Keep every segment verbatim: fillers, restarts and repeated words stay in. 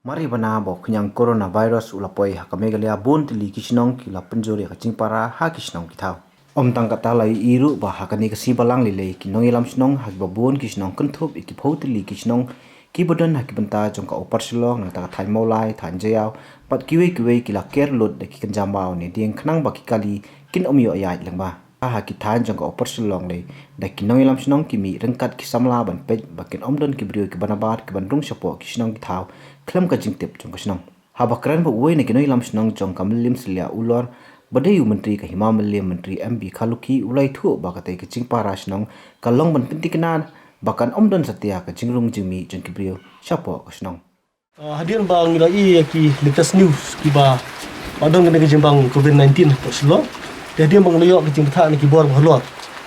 Mar ïa bana ba u khñiang coronavirus u la poi ha ka Meghalaya, bun tylli ki shnong ki la pynjur ïa ka jingpara ha ki shnong ki thaw. Ym tang katta, la ïohi ruh ba ha kane ka sngi balang lei lei ki nongïalam shnong ha kiba bun ki shnong, kynthup ïa ki phew tylli ki shnong kiba don ha ki bynta jong ka Upper Shillong, nangta ka thaiñ Mawlai, thaiñ Jaïaw bad kiwei kiwei, ki la ker lut da ki kynja maw ne dieng khnang ba ki kali kin ym ïoh ïaid lyngba. Ha ki thaiñ jong ka Upper Shillong lei, da ki nongïalam shnong ki mih ryngkat ki samla ban peit ba kin ym don ki briew kiba nabar kiban rung shapoh ki shnong ki thaw khlem ka jingtip jong ka shnong. Haba kren bad uwei na ki nongïalam shnong jong ka Mylliem Syllia Ulor, ba dei u Myntri ka Hima Mylliem, Myntri M B Kharlukhi, u la ïathuh ba katei ka jingpara shnong ka long ban pynthikna ba kan ym don satia ka jingrung jingmih jong ki briew shapoh ka shnong. Ah, hadien ba ngi la ïohi ïa ki latest news kiba, ba don kane ka jingbang covid nineteen hapoh Shillong. Te hadien ba ngi la ïoh ka jingbthah na ki bor ba halor,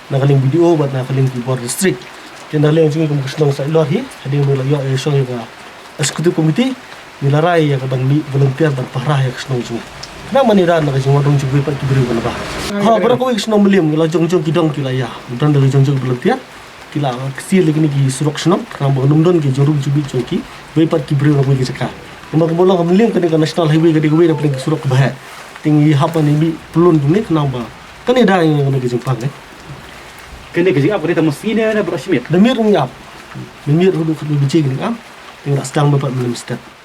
na ka liang B D O bad na ka liang ki bor district. Te na ka liang jong ngi kum ka shnong Saitluar hi, hadien ba ngi la ïoh ïa shong ïa ka executive committee, ngi la rai ïa ka ban mih volunteer ban pahara ïa ka shnong jong ngi. Khnang ban ïada na ka jingwan rung jong kiwei pat ki briew ba nabar. Ha baroh kawei ka shnong Mylliem ngi la jong jong ki dong ki la ïa, don da ka jong jong ki volunteer. Ki la ksiar ïa kine ki surok shnong khnang ba kan ym don ki jingrung jingmih jong kiwei pat ki briew na kawei ka jaka. Namar kumba long ka Mylliem kane ka national highway ka dei kawei na pdeng ki surok kiba heh. Te ngi hap ban ïa mih pyllun kumne khnang ba kan ïada ïa kane ka jingpang ne. Kane ka jingap ka dei tang mynstep ne baroh shi miet? Da miet ngi ap. Da miet haduh khatwei baje ngi ap. Te ngi la sdang ba pat Mylliem State.